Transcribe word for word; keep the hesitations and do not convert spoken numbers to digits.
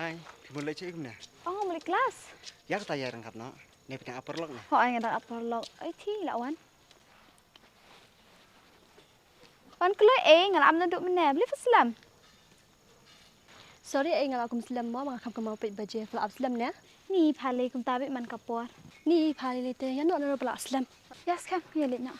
Ai, phi mut leit shaei kumne? Ong mut leit klas. Ïa kata ïa rangkat noh. Ne phi dang ap paralok ne? Ho, ai nga dang ap paralok. Ai thi la wan. Wan kloi ei, nga la ap naduh mynne. Balei pha slem? Sorry ei, nga la kum slem mo, ma nga kham kum peit baje, pha la ap slem ne? Ni pha lei kumta beit man ka por. Ni pha lei te, ïa noh na ruh pha la ap slem. Ïa skhem, ïa leit noh.